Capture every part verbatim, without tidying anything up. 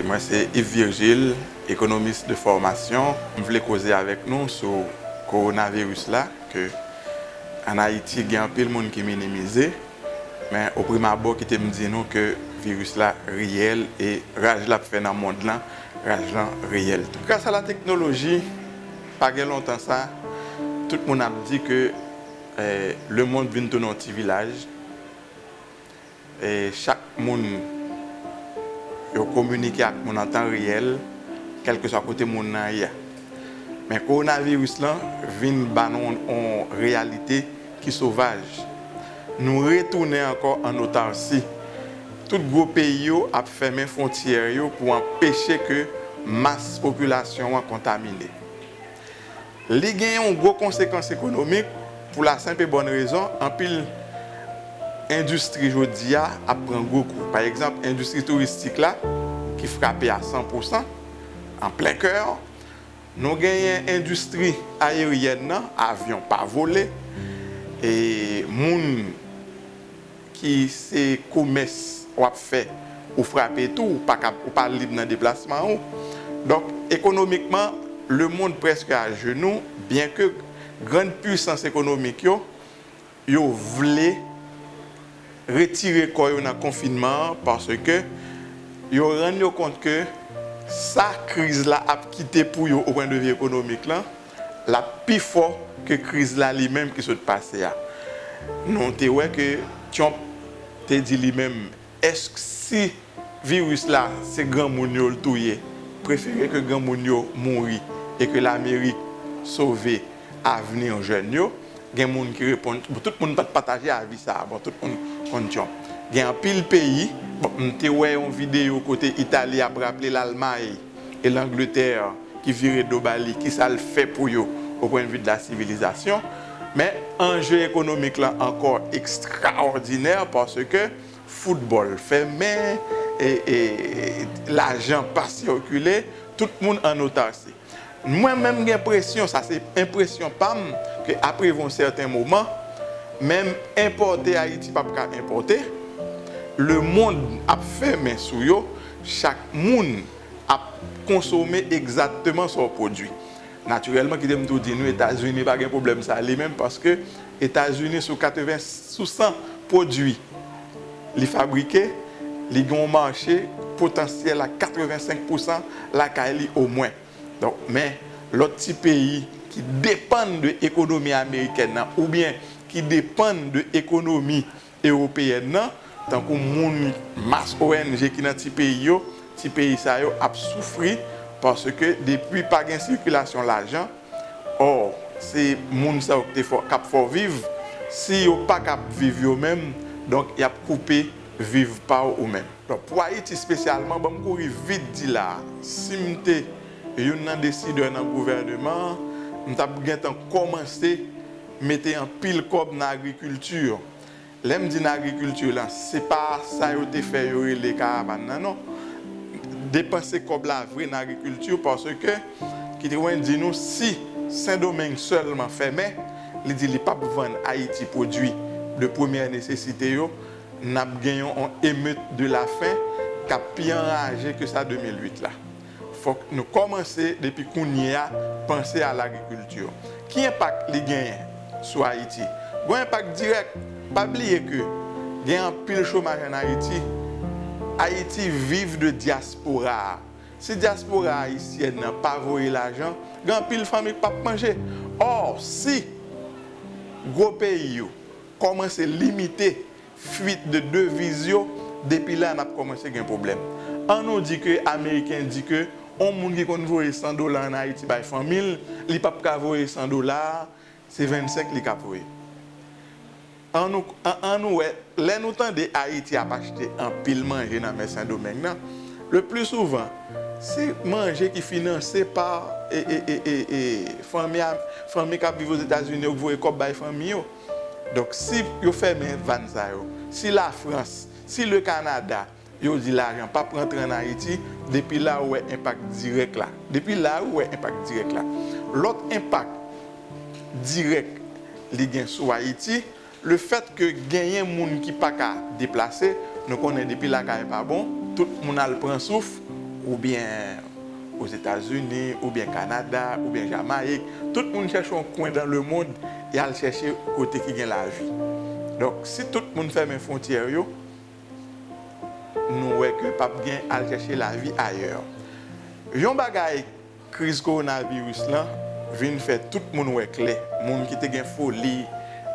Mwen se Yves Virgile, ekonomis de fòmasyon. M vle koze avèk nou sou kowonaviris la, ke ann Ayiti gen anpil moun ki minimize, men o prim abò kite m di nou ke viris la reyèl e raj l ap fè nan mond lan, raj lan reyèl tou. Gras a la teknoloji, pa gen lontan sa, tout moun ap di ke, eh, lemonn vin tounen yon ti vilaj. E chak moun, yo kominike ak moun an tan reyèl, kèlkeswa kote moun nan ye a. Men kowonaviris lan vin ba nou yon, yon reyalite ki sovaj. Nou retounen ankò ann otarsi. Tout gwo peyi yo ap fèmen fwontyè yo pou anpeche ke mas popilasyon an kontamine. Li gen yon gwo konsekans ekonomik pou la senp e bòn rezon, anpil endistri jodi a ap pran gwo kou. Pa egzanp, endistri touristik la ki frape a san pou san, an plen kè. Nou genyen endistri ayeryèn nan, avyon pa vole, e moun ki se komès w ap fè, ou frape tou, ou pa ka, ou pa lib nan deplasman ou. Donk, ekonomikman, lemonn prèske ajenou, byenke grann pisans ekonomik yo, yo vle retire kò yo nan konfinman an, paske yo rann yo kont ke sa kriz la ap kite pou yo, o pwen de vi ekonomik lan, l ap pi fò ke kriz la li menm ki sot pase a. Nou te wè ke Trump te di li menm, èske si viris la se granmoun yo l touye, prefere ke granmoun yo mouri e ke Lamerik sove avni jèn yo? Gen moun ki reponn, bon, tout moun pa t pataje avi sa a, bon, tout moun konn Trump. Gen anpil peyi, bon, m te wè yon videyo kote Itali ap raple Lalmay e Langletè ki vire do ba li, kisa l fè pou yo, o pwen de vi de la sivilizasyon. Men anje ekonomik lan ankò ekstraòdinè, paske foutbòl fèmen, e, e, lajan pa sikile, tout moun ann otarsi. Mwen menm gen enpresyon, sa se enpresyon pa m, ke a rive yon sèten moman, menm enpòte Ayiti p ap ka enpòte, lemonn ap fèmen sou yo, chak moun ap konsome egzakteman sa w pwodui. Natirèlman, kite m tou di nou, Etazini pa gen pwoblèm sa a li menm, paske Etazini sou katreven sou san pwodui li fabrike, li gen yon mache potansyèl a katreven senk pou san lakay li omwen. Donk, men lòt ti peyi ki depann de ekonomi amerikèn nan oubyen ki depann de ekonomi ewopeyèn nan, tankou moun, mas O N G ki nan ti peyi yo, ti peyi sa yo ap soufri paske depi pa gen sikilasyon lajan, ò, se moun sa yo ki te fè w, k ap fè w viv, si yo pa ka ap viv yo menm, donk y ap koupe viv pa w ou menm. Donk, pou Ayiti espesyalman, ban m kouri vit di la a, si m te youn nan desidè nan gouvèneman an, m t ap gentan kòmanse mete anpil kòb nan agrikilti. Lè m di nan agrikilti lan, se pa sa yo te fè yo rele karavàn nan, non. Depanse kòb la vre nan agrikilti, paske, kite mwen di nou, si Sendomeng sèlman fèmen, li di li p ap vann Ayiti pwodui de premyè nesesite yo, n ap gen yon, yon emet de la fen k ap pi anraje ke sa de mil uit la. Fòk nou kòmanse depi kounye a panse a lagrikilti. Ki enpak li genyen sou Ayiti? Gon enpak dirèk. Pa bliye ke gen anpil chomaj ann Ayiti. Ayiti viv de dyaspora a. Si dyaspora ayisyèn nan pa voye lajan, gen anpil fanmi k p ap manje. Ò, si gwo peyi yo kòmanse limite fwit de deviz yo, depi la n ap kòmanse gen pwoblèm. Ann nou di ke Ameriken di ke yon moun ki konn voye san dola ann Ayiti bay fanmi l, li p ap ka voye san dola a, se vennsenk li ka voye. Ann nou, ann, ann nou wè, lè nou tande Ayiti ap achte anpil manje nan men Sendomeng nan, le pli souvan, se manje ki finanse pa, e, e, e, e, e, fanmi a, fanmi k ap viv Ozetazini yo k voye kòb bay fanmi yo. Donk, si yo fèmen vàn sa yo, si Lafrans, si le Kanada, yo di lajan p ap rantre ann Ayiti, depi la ou wè enpak dirèk la. Depi la ou wè enpak dirèk la. Lòt enpak dirèk li gen sou Ayiti, lefèt ke genyen moun ki pa ka deplase, nou konnen depi lakay pa bon, tout moun al pran souf, oubyen Ozetazini, oubyen Kanada, oubyen Jamayik. Tout moun chèche yon kwen dans le monde e al chèche kote ki gen lavi. Donk, si tout moun fèmen fwontyè yo, nou wè ke p ap gen al chèche lavi ayè. Yon bagay, kriz kowonaviris lan vin fè tout moun wè klè. Moun ki te gen foli,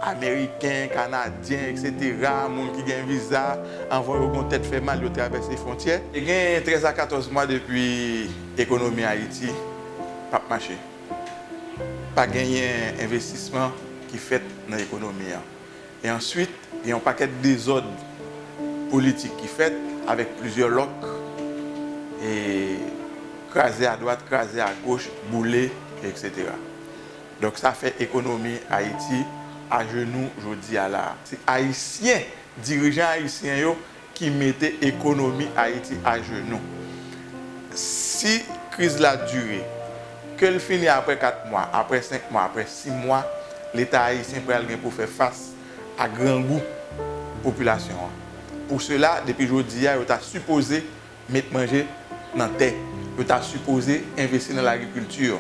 Ameriken, Kanadyen, etsetera, moun ki gen viza, anvan yo gon tèt fè mal, yo travèse fwontyè. Te gen trèz a katòz mwa depi ekonomi Ayiti p ap mache. Pa genyen envestisman ki fèt nan ekonomi an. E answit, gen yon pakèt dezòd politik ki fèt avèk plizyè lòk, e kraze adwat, kraze agoch, boule, etsetera. Donk, sa fè ekonomi Ayiti ajenou jodi a la a. Se Ayisyen, dirijan ayisyen yo, ki mete ekonomi Ayiti ajenou. Si kriz la dire, ke l fini apre kat mwa, apre senk mwa, apre sis mwa, Leta ayisyen pral gen pou fè fas a grangou popilasyon an. Pou sela, depi jodi a, yo ta sipoze met manje nan tè. Yo ta sipoze envesti nan lagrikilti.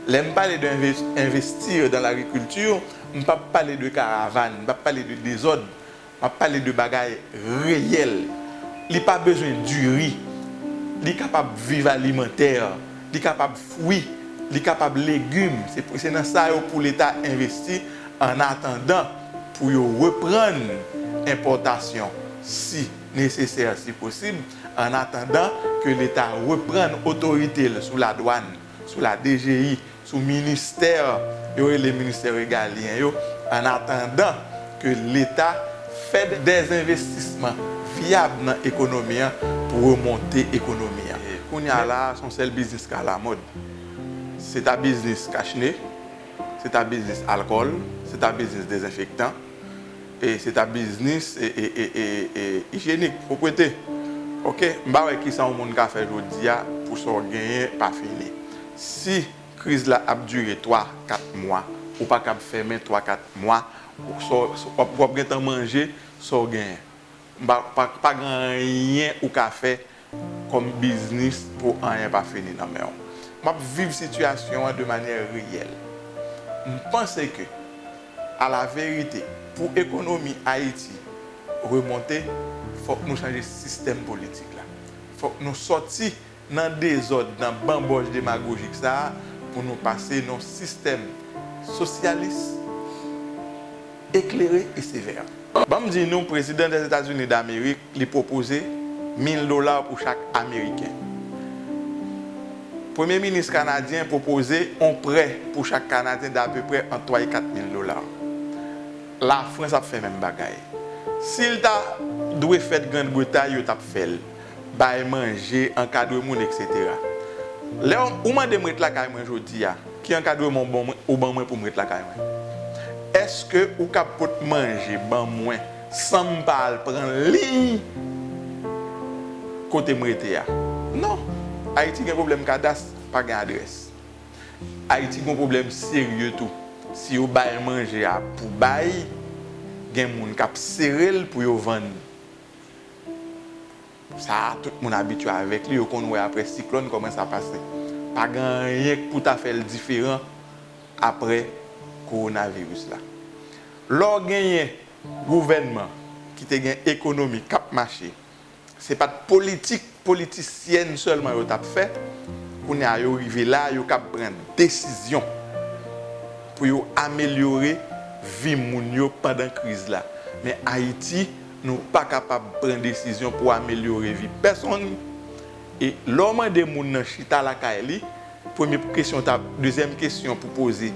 Lè m pale de enves-, investir dans l'agriculture, m p ap pale de karavàn, m p ap pale de dezòd, m ap pale de bagay reyèl. Li pa bezwen diri. Li kapab viv alimantè. Li kapab fwi. Li kapab legim. Se, se nan sa yo pou Leta envesti annatandan pou yo reprann enpòtasyon, si nesesè, si posib, annatandan ke Leta reprann otorite l sou ladwàn, sou la D G I, sou ministè yo rele ministè regalyen yo, annatandan ke Leta fè dèzenvestisman vyab nan ekonomi an pou remonte ekonomi an. Kounye a la, se yon sèl biznis k alamòd. Se ta biznis kachne, se ta biznis alkòl, se ta biznis dezenfektan, e se ta biznis, e, e, e, e, e, ijyenik, pwòpte. Oke, m pa wè kisa yon moun ka fè jodi a pou sa w genyen pa fini. Si kriz la ap dire twa, kat mwa, ou pa kab fèmen twa, kat mwa, ou, sa w, w ap, w ap gentan manje sa w genyen. Pa, pa, pa gen anyen ou ka fè kòm biznis pou anyen pa fini nan men w. M ap viv sitiyasyon an de manyè reyèl. M panse ke, a la verite, pou ekonomi Ayiti remonte, fòk nou chanje sistèm politik la. Fòk nou sòti nan dezòd, nan banbòch demagojik sa a, pou nou pase nan yon sistèm sosyalis, eklere e sevè. Ban m di nou, prezidan Dèzetazini Damerik, li pwopoze mil dola pou chak Ameriken. Premye minis kanadyen pwopoze yon prè pou chak Kanadyen dapeprè ant twa e kat mil dola. Lafrans ap fè menm bagay. Si l ta dwe fèt Grann Bretay, yo t ap fè l. Bay manje, ankadre moun, etsetera. Lè w, ou mande m ret lakay mwen jodi a, ki ankadreman w ban mwen, ou ban mwen pou m ret lakay mwen? Èske ou kab pot manje ban mwen san m pa al pran liy kote m rete a? Non. Ayiti gen pwoblèm kadas, pa gen adrès. Ayiti gen pwoblèm serye tou. Si yo bay manje a pou bay, gen moun k ap sere l pou yo vann. Sa a, tout moun abitye avèk li, yo konn wè apre siklòn kòman sa pase. Pa gen anyen k pou ta fè l diferan apre kowonaviris la. Lè w genyen gouvènman ki te gen ekonomi k ap mache, se pa t politik politisyèn sèlman yo t ap fè, kounye a yo rive la, yo kab pran desizyon pou yo amelyore vi moun yo pandan kriz la. Men Ayiti, nou pa kapab pran desizyon pou amelyore vi pèsonn. E lè w mande moun nan chita lakay li, premye kesyon ta, dezyèm kesyon pou poze,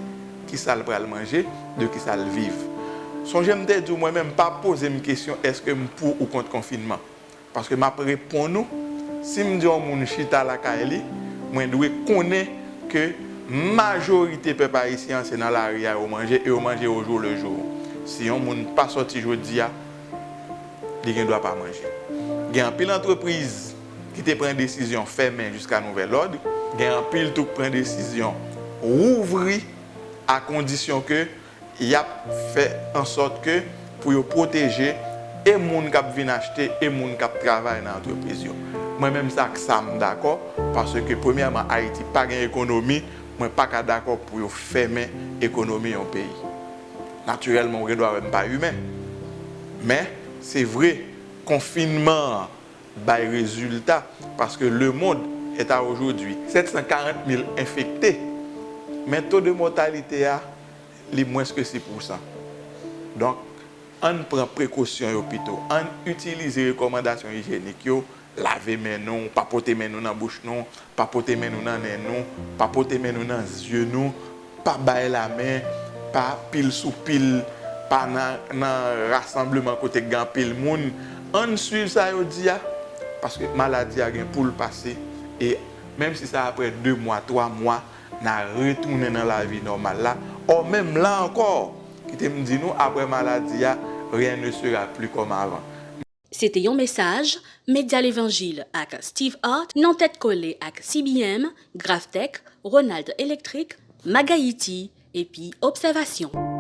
kisa l pral manje, de kisa l viv. Sonje m te di w, mwen menm, pa poze m kesyon èske m pou ou kont konfinman. Paske m ap reponn ou, si m di yon moun chita lakay li, mwen dwe konnen ke majorite pèp ayisyen an se nan lari a yo manje e yo manje au jour le jour. Si yon moun pa sòti jodi a, li gen dwa pa manje. Gen anpil antrepriz ki te pran desizyon fèmen jiska nouvèl òd, gen anpil tou k pran desizyon wouvri a kondisyon ke y ap fè an sòt ke pou yo pwoteje e moun k ap vin achte e moun k ap travay nan antrepriz yo. Mwen menm sa ak sa m dakò, paske premyèman Ayiti pa gen ekonomi, mwen pa ka dakò pou yo fèmen ekonomi yon peyi. Natirèlman, ou gen dwa wè m pa imen. Men, se vre, konfinman an bay rezilta, paske le monde est à aujourd'hui sept cent quarante mille enfekte. Men to de mòtalite a, li mwens ke sis pousan. Donk, ann pran prekosyon yo pito. Ann itilize rekòmandasyon ijyenik yo, lave men nou, pa pote men nou nan bouch nou, pa pote men nou nan nen nou, pa pote men nou nan zye nou, pa bay lamen, pa pil sou pil, pa nan, nan rasanbleman kote k gen anpil moun. Ann swiv sa yo di a, paske maladi a gen pou l pase, e menm si sa apre de mwa, twa mwa, n a retounen nan lavi nòmal la. Ò, menm la ankò, kite m di nou, apre maladi a, rien ne sera plus comme avant. Se te yon mesaj Medya Levanjil ak Steve Hart nan tèt kole ak C B M, Graftech, Ronald Electric, Magayiti epi Obsèvasyon.